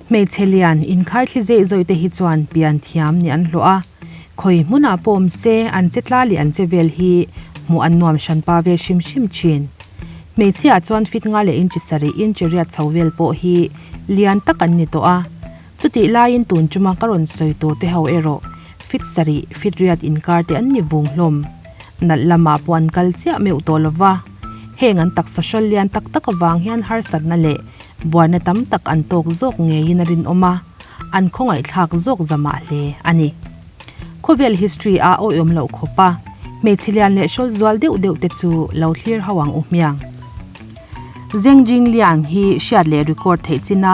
Hmeichhe lian inkhaithli zeih zawih te hi chuan pian thiam nih an hlawh a, khawi hmunah pawh awm se an che tla leh an che vel hi hmuh an nuam hranpa ve hrim hrim thin. Hmeichhiaah chuan fit nga leh inchi sarih inchi riat chho vel pawh hi lian tak an ni tawh a, chutih laiin tun chuma ka rawn sawi tur te ho erawh fit sarih fit riat inkar te an ni vung hlawm. Nalh lamah pawh an kal chiah meuh tawh lova, heng an taksa hrawl lian tak tak avang hian harsatna leh Buaina tam tak an tawk zawk ngeiin a rinawm a, an khawngaihthlak zawk zamah hle a ni. Khawvel history a awihawm loh khawp a, hmeichhe lian leh hrawl zual deuh deuh te chu lo thlir ho ang u hmiang. Zheng Jingliang hi hriat leh record theih china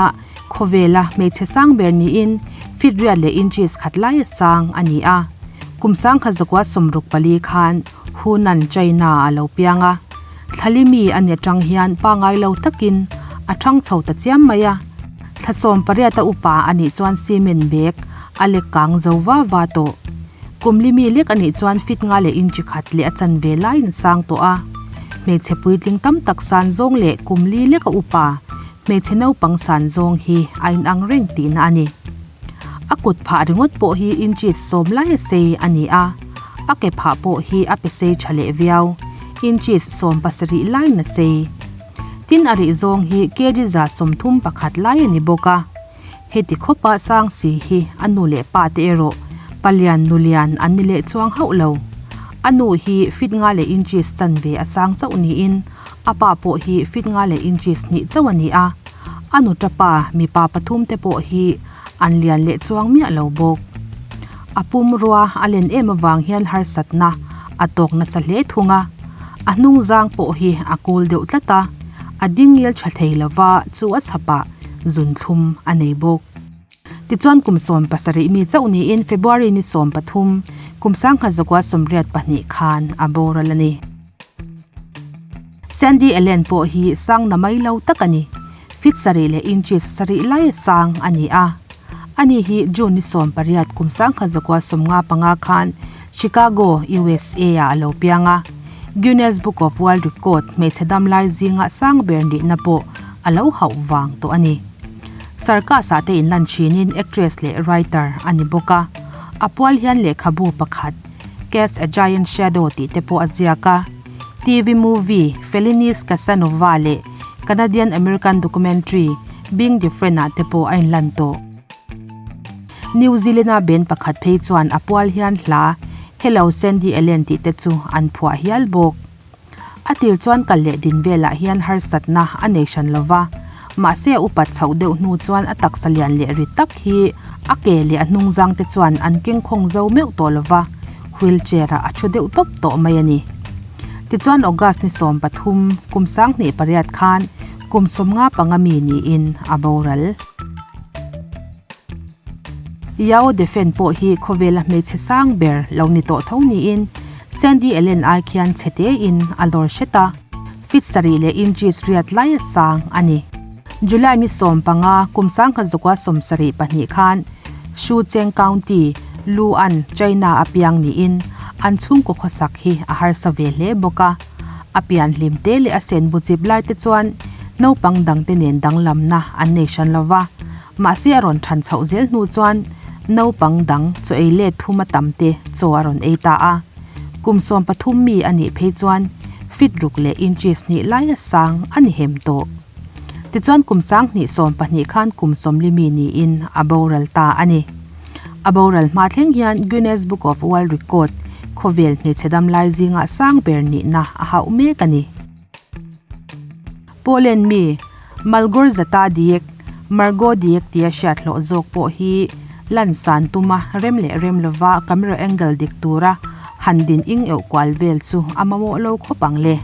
khawvela hmeichhe sang ber niin feet riat leh inches khat laia sang a ni a. Kum sangkhat zakua 64 khan Hunan, China a lo piang a. Thlalimi a ni atang hian pangai lo takin a thang chho ta chiam mai a, thla 18 a upa a nih chuan cement bag a lek kang zo va va tawh. Kum limi lek a nih chuan fit nga leh inchi khat leh a chanve laiin a sang tawh a. Hmeichhe puitling tam tak san zawng leh kum li lek a upa hmeichhe naupang san zawng hi a inang reng tihna a ni. A kut phah ringawt pawh hi inches 10 lai a sei a ni a, a ke phah pawh hi a pe sei tha leh viau, inches 17 laiin a sei. Tin a rih zawng hi kg 131 lai a ni bawk a. Heti khawpa sang si hi a nu leh pa te erawh palian nulian an ni leh chuang hauh lo. A nu hi feet nga leh inches chanve a sang chauh niin a pa pawh hi feet nga leh inches hnih chauh a ni a. A nu tapa mipa pathum te pawh hi an lian leh chuang miah lo bawk. A pumrua a len em avang hian harsatna a tawk nasa hle thung a, a hnung zang pawh hi a kul deuh tlat a, a ding ngil tha thei lova chu a chhapah zun thlum a nei bawk. Tichuan kum 17 mi chauh niin February ni 13 kum 1982 khan a boral a ni. Sandy Allen pawh hi sang na mai lo tak a ni. Feet sarih leh inches sarih lai sang a ni a. Ani hi June ni 18 kum 1955 khan Chicago, USA ah a lo piang a. Guinness Book of World Record hmeichhe dam lai zinga sang ber nihna pawh a lo hauh vang tawh a ni. Circus ah te inlan thinin actress leh writer a ni bawk a. A pual hian lehkhabu pakhat Cast a Giant Shadow tih te pawh a ziak a. TV movie Fellini's Casanova leh Canadian-American documentary Being Different ah te pawh a inlan tawh. New Zealand-a band pakhat phei chuan a pual hian hla Hello Sandy Allen tih te chu an phuah hial bawk. A tir chuan kal leh din velah hian harsatna a nei hran lo va, mahse a upat chhoh deuh hnu chuan a taksa lian leh ri tak hi a ke leh a hnungzang te chuan an keng khawng zo meuh tawh lo va, wheelchair ah a thu deuh tawp tawh mai a ni. Tichuan August ni 13 kum 2008 khan kum 55 mi niin a boral. Yao Defen pawh hi khawvela hmeichhe sang ber lo ni tawh tho niin Sandy Allen ai khian chhe tein a lawr hret a, feet sarih leh inches riat lai a sang a ni. July ni 15 kum 1972 khan Shucheng County, Lu'an, China a piang niin an chhungkaw khawsak hi a harsa ve hle bawk a. A pian hlim te leh a sen bu chip lai te chuan naupang dangte nen danglamna an nei hran lo va. Mahse a rawn than chhoh zel hnu chuan naupang dang chaw ei let thum a tam te chaw a rawn ei ta a. Kum 13 mi a nih phei chuan feet ruk leh inches hnih lai a sang a ni hem tawh. Tichuan kum 2012 khan kum 40 mi niin a boral ta a ni. A boral hma thleng hian Guinness Book of World Record khawvel hmeichhe dam lai zingah sang ber nihna a hauh mek a ni. Poland mi Malgorzata Diek, Margot Diek tia hriat hlawh zawk pawh hi lan san tuma rem leh rem lova camera angle dik tura han din ing euh kual vel chu a mamawh lo khawp ang le.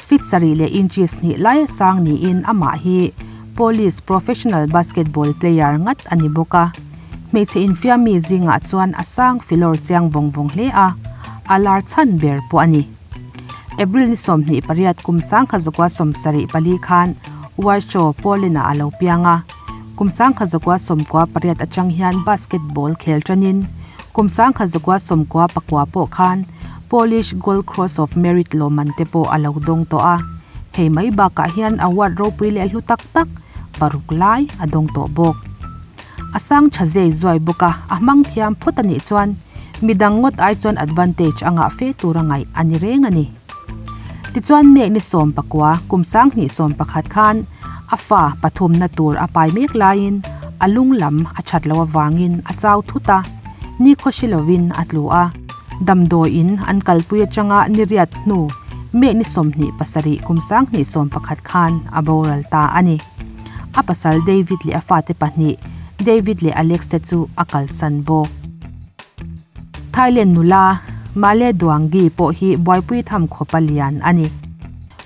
Feet sarih leh inches hnih lai a sang niin amah hi Polish professional basketball player ngat a ni bawk a. Hmeichhe infiam mi zingah chuan a sang filawr chiang vawng vawng hle a, a lar chhan ber pawh a ni. April ni 28 kum 1974 khan Warsaw, Poland-ah a lo piang a. Kum 1998 atang hian basketball khel tanin kum 1999 pawh khan Polish Gold Cross of Merit lawmman te pawh a lo dawng tawh a. Hei mai bakah hian award ropui leh hlu tak tak paruk lai a dawng tawh bawk. A sang tha zei zuai bawk a, a hmang thiam phawt a nih chuan midang ngawt ai chuan advantage a ngah fe tur a ngaih a ni reng a ni. Tichuan Mek ni 19 kum 2011 khan a fa pathumna tur a pai mek laiin a lung lam a that loh avangin a chau thut a, nikhaw hre lovin a tlu a. Damdawiin an kalpui atanga ni riat hnu Mek ni 27 kum 2011 khan a boral ta a ni. A pasal David leh a fate pahnih David leh Alex te chu a kalsan bawk. Thailand nula Male Duanggi pawh hi buaipui tham khawpa lian a ni.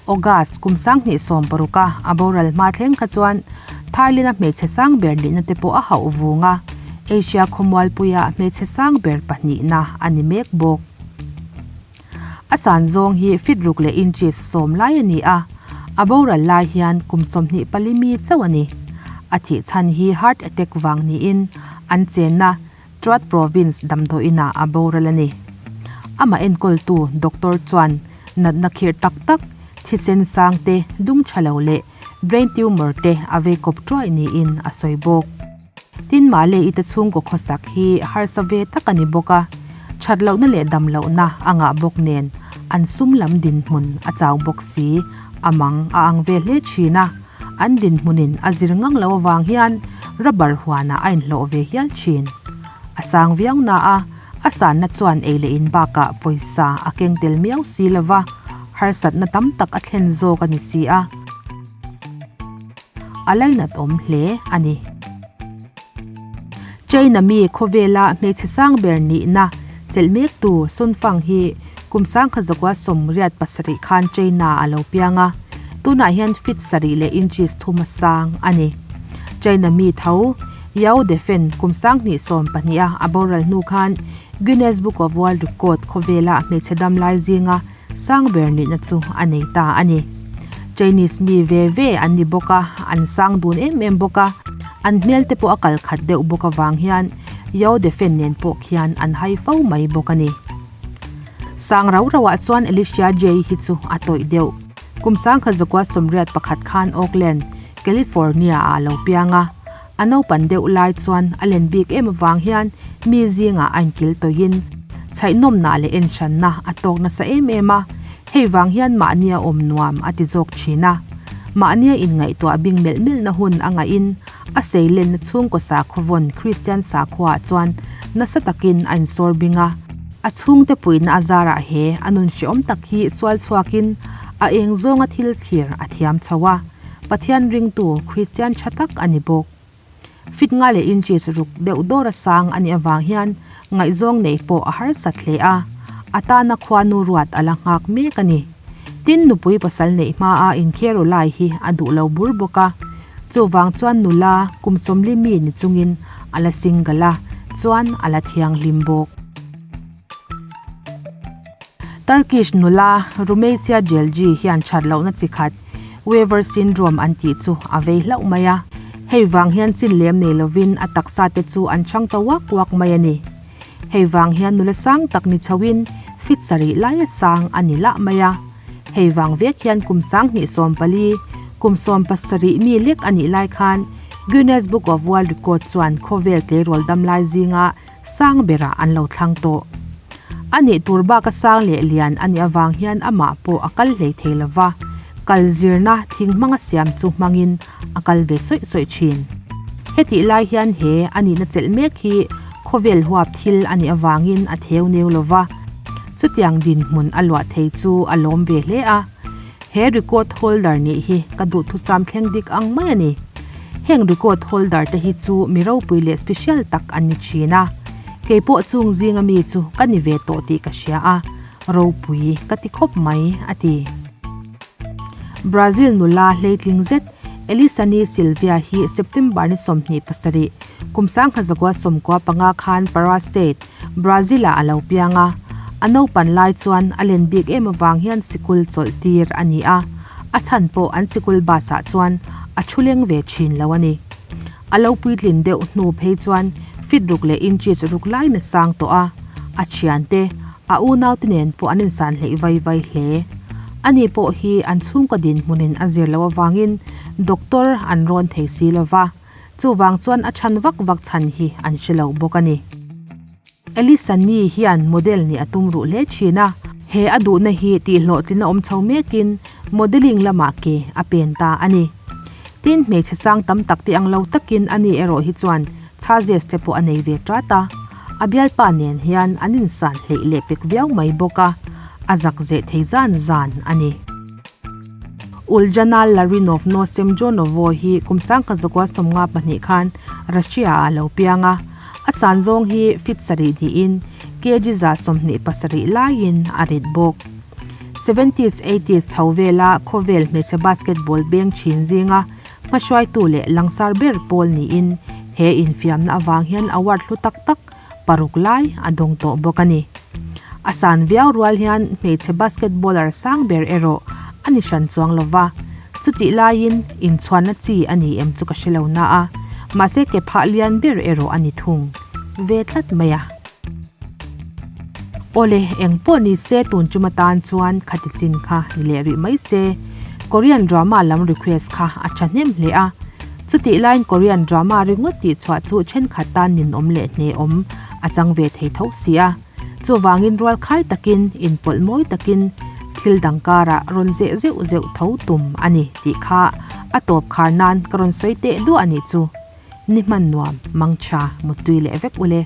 August kum 2016 a a boral hma thleng kha chuan Thailand-a hmeichhe sang ber nihna te pawh a hauh vung a, Asia khawmualpuia hmeichhe sang ber pahnihna a ni mek bawk. A san zawng hi feet ruk leh inches sawm lai a ni a, a boral lai hian kum 24 mi chauh a ni. A thih chhan hi heart attack vang niin an chenna Trat Province damdawiinah a boral a ni. Amah enkawltu doctor chuan natna khirh tak tak, thisen sang te, dung tha lo leh brain tumor te a vei kawp tuai niin a sawi bawk. Tin Male i te chhungkaw khawsak hi harsa ve tak a ni bawk a, that lohna leh dam lohna a ngah bawk nen an sum lam dinhmun a chau bawk si, a mang a ang ve hle thin a, an dinhmunin a zir ngang lo avang hian rubber huanah a inhlawh ve hial thin. A sang viau na a, a sanna chuan ei leh in bakah pawisa a keng tel miau si lova, harsatna tam tak a thlen zawk a ni si a. A lainat awm hle a ni. China mi khawvela hmeichhe sang ber nihna chelh mektu Sun Fang hi kum 1987 khan China a lo piang a, tunah hian feet sarih leh inches thum a sang a ni. China mi tho Yao Defen kum 2012 a a boral hnu khan Guinness Book of World Record khawvela hmeichhe dam lai zinga sang ber nihna chu a nei ta a ni. Chinese mi ve ve an ni bawk a, an sang dun em em bawk a, an hmel te pawh a kal khat deuh bawk avang hian Yao Defen nen pawh khian an hai fo mai bawk a ni. Sang rau rauah chuan Alicia Jay hi chu a tawih deuh. Kum 1981 khan Oakland, California ah a lo piang a, A naupan deuh lai chuan a len bik em avang hian mi zingah a inkil tawiin chhaihnawmna leh enhranna a tawk nasa em em a, hei vang hian mahnia awm nuam a ti zawk thin a. Mahnia inngaihtuah bing melh melhna hun a ngaihin a seilenna chhungkaw sakhaw vawn Kristian sakhuaah chuan nasa takin a insawr bing a. A chhungte puihna a zarah he a nun hrehawm tak hi sual chhuakin a eng zawnga thil thlir a thiam chho a. Pathian ringtu Kristian tha tak a ni bawk. Fit nga leh inches ruk deuh dawra sang a nih avang hian ngaihzawng neih pawh a harsat hle a, a tana khuanu ruat a la nghak mek a ni. Tin, nupui pasal neih hmaa inkheru lai hi a duh lo bur bawk a, chuvang chuan nula kum 40 mi ni chungin a la single a, chuan a la thianghlim bawk. Turkish nula Rumeysa Gelgi hian that lohna chi khat Weaver syndrome an tih chu a vei hlauh mai a. Hei vang hian chin lem nei lovin a taksa te chu an chhang ta uak uak mai a ni. Hei vang hian nula sang tak ni chhoin feet sarih laia sang a ni lah mai a. Hei vang vek hian kum 2014, kum 17 mi lek a nih lai khan Guinness Book of World Record chuan khawvel tleirawl damlai zinga sang berah an lo thlang tawh. A nih tur baka sang leh lian a nih avang hian amah pawh a kal hlei thei lo va, kal zirna thing hmanga siam chu hmangin a kal ve sawih sawih thin. Hetih lai hian he a nihna chelh mek hi khawvel huap thil a nih avangin a theu neu lo va, chutiang dinhmun a luah thei chu a lawm ve hle a. He record holder nih hi ka duhthusam thleng dik ang mai a ni. Heng record holder te hi chu mi ropui leh special tak an ni thin a. Kei pawh chung zinga mi chu ka ni ve tawh tih ka hria a, ropui ka ti khawp mai, a ti. Brazil nula hleitling zet Elisani Silvia hi September ni 27, kum 1995 khan Pará State, Brazil-ah a lo piang a. A naupan lai chuan a len bik em avang hian sikul chawlh tir a ni a, a chhan pawh an sikul bus-ah chuan a thu leng ve thin lo a ni. A lo puitlin deuh hnu phei chuan feet ruk leh inches ruk lai na sang tawh a, a thiante, a unaute nen pawh an insan hleih vai vai hle. Ani pawh hi an chhungkaw dinhmunin a zir loh avangin doctor an rawn thei si lo va. Chuvang chuan a chhan vak vak chhan hi an hre lo bawk a ni. Elisa Ni hian model nih a tum ruh hle thin a, he a duhna hi tihhlawhtlin a awm chho mekin modelling lamah ke a pen ta a ni. Tin, hmeichhe sang tam tak te ang lo takin a ni erawh hi chuan charges te pawh a nei ve tat a, a bialpa nen hian an insan hleih leh pek viau mai bawk a, a zak zeh thei zan zan a ni. Uljana Larinov Nosemjonovo hi kum sangkhat zakua 52 khan Russia-ah a lo piang a, a san zawng hi feet sarih niin kg 27 laiin a rit bawk. Seventies, eighties chho vela khawvel hmeichhe basketball beng thin zinga hmahruaitu leh langsar ber pawl niin he infiamna avang hian award hlu tak tak paruk lai a dawng tawh bawk a ni. A san viau rual hian hmeichhe basketballer sang ber erawh a ni hran chuang lo va, chutih laiin inchhuanna chi a ni em chu ka hre lo na a, mahse ke phah lian ber erawh a ni thung ve tlat mai a. Awle, eng pawh ni se tun chuma tan chuan khati chin kha ni leh rih mai se. Korean drama lam request kha a thahnem hle a. Chutih laiin Korean drama ringawt tih chhuah chu thenkhat tan ninawm leh hnehawm a chang ve thei tho si a. Chuvangin rualkhai takin, inpawlh mawi takin thil dang karah rawn zeh zeuh zeuh tho tum a ni tih kha a tawp khar nan ka rawn sawi teh duah a nih chu. Ni hman nuam, mangtha, muttui leh vek ule.